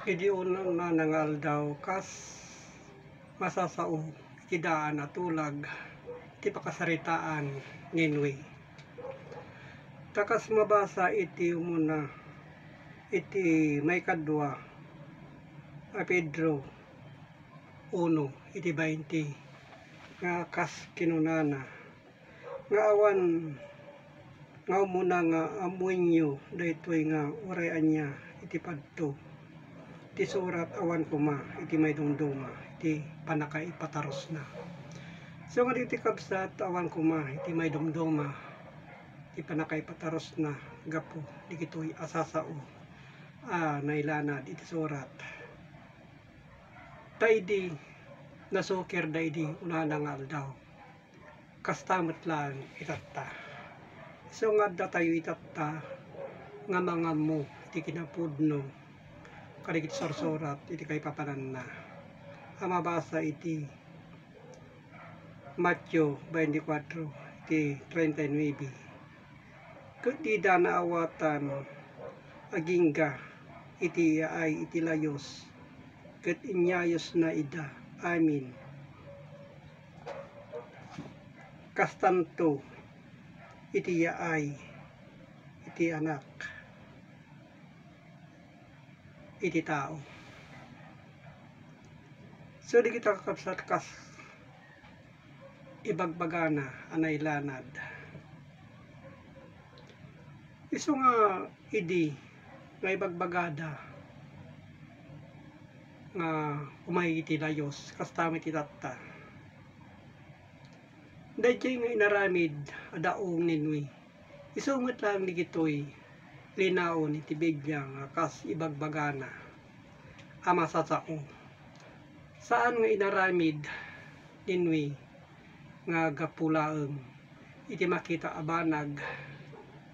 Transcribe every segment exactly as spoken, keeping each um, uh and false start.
Idi unana nga aldaw, kas masasao iti daan a tulag ti pakasaritaan ni Noe. Ta kas mabasa iti umuna, iti maikadua a Pedro uno, iti bainte, nga kas kinunana, nga awan nga umuna nga ammoenyo daytoy nga uray ania iti padto ti surat, awan koma iti maidumduma iti pannakaipatarusna. So nga dagiti kabsat, awan koma iti maidumduma iti pannakaipatarusna gapu dagitoy a sasao a nailanad iti surat. Ta idi nasukirda idi unana nga aldaw, kasta met laeng itatta. Isu nga addatayo itatta nga mangammo iti kinapudno kadagiti sursurat iti kaipapananna a mabasa iti Mateo twenty-four, iti treinta y nueve. Ket dida naawatan agingga iti yaay iti layus, ket inyayusna ida amin. Kastanto iti yaay iti Anak iti tao. So, dagita kakabsat, kas ibagbagana a nailanad. Isu nga idi nga ibagbagada nga umay iti layus, kasta met itatta. Daydiay nga inaramid a daong ni Noe. Isu met laeng dagitoy linaon iti Biblia nga kas ibagbagana a masasao. Saan nga inaramid ni Noe nga gapu laeng iti makita a banag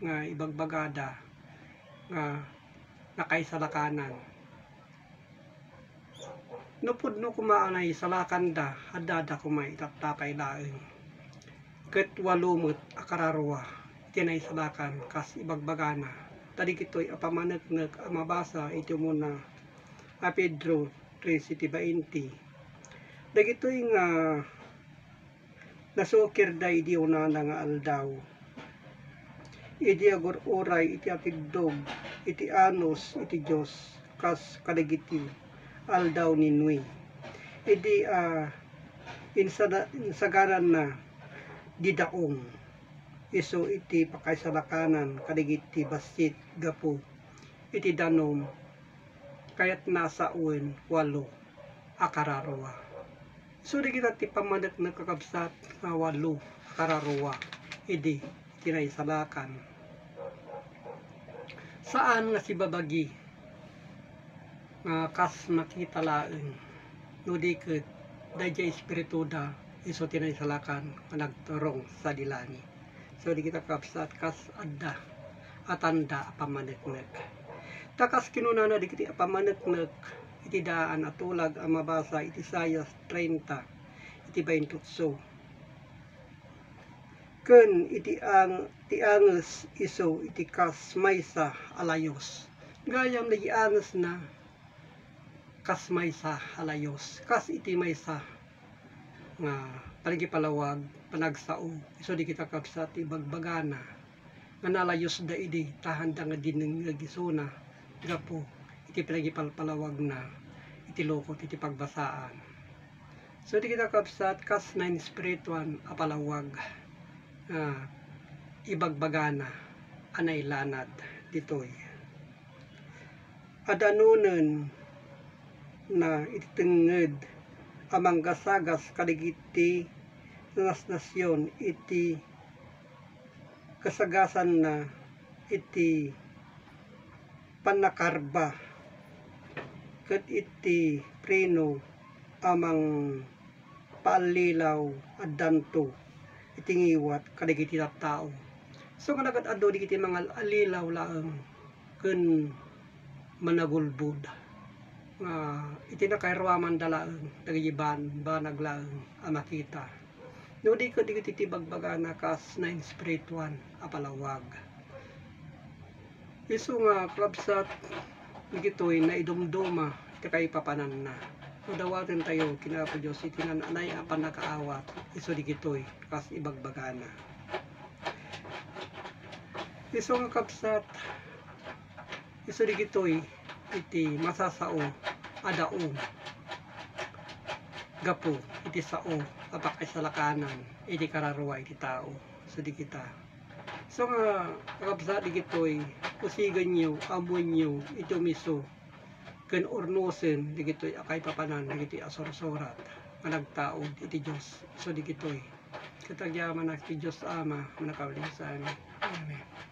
nga ibagbagada nga nakaisalakanan. No pudno koma a naisalakanda, addada koma itatta pay laeng. Ket walo met a kararua ti naisalakan kas ibagbagana. Ta dagitoy a pammaneknek a mabasa iti umuna a Pedro tres iti bainte. Dagitoy nga nasukirda idi unana nga aldaw, idi agur-uray iti atiddog iti anus iti Dios kas kadagiti aldaw ni Noe. Idi, ah, insada-, insagananna di daong, isu iti pakaisalakanan kadagiti bassit gapu iti danum, kayatna a sawen walo a kararua. Isu dagita ti pammaneknek, kakabsat, nga walo a kararua idi ti naisalakan. Saan nga sibabagi nga kas makita laeng, no di ket daydiay espirituda isu ti naisalakan nga nagturong sadi langit. So, dagita kakabsat, kas adda a tanda a pammaneknek. Ta kas kinunana dagiti a pammaneknek iti daan a tulag a mabasa iti Isaias treinta, iti baintiotso. Ken iti ang-, ti anges isu iti kas maysa a layus. Gayam dagiti angesna kas maysa a layus, kas iti maysa nga panagipalawag, panagsao, isu dagita kakabsat ti ibagbagana nga nalayusda idi ta haanda nga dinengngeg isuna gapu iti panagipalpalawagna iti lukot iti pagbasaan. So, dagita kakabsat, kas nainspirituan a palawag nga ibagbagana a nailanad ditoy. Adda nunenna iti tengnged a manggasagas kadagiti nasnasion iti kasagasanna iti pannakarba ket iti preno a mangpaallilaw addanto iti ngiwat kadagiti tattao. So, nga nagad-adu dagiti mangal-allilaw laeng ken managulbod nga iti nakairuamanda laeng dagiti ban-, banag laeng a makita. No di ket dagiti ti bagbagana kas nainspirituan a palawag. Isu nga, kakabsat, Dagitoy naidumduma ti kaipapananna. No dawatentayo ken Apo Dios iti naan-anay a pannakaawat, isu dagitoy kas ibagbagana. Isu nga kabsat, isu dagitoy iti masasao a daong gapu iti sao a pakaisalakanan iti kararua iti tao. Isu dagita. Isu nga, kakabsat, dagitoy, usigenyo, ammoenyo iti umiso ken urnosen dagitoy a kaipapanan dagitoy a sursurat nga nagtaud iti Dios. Isu dagitoy. Ket agyamanak ti Dios Ama a mannakabalin. Amen.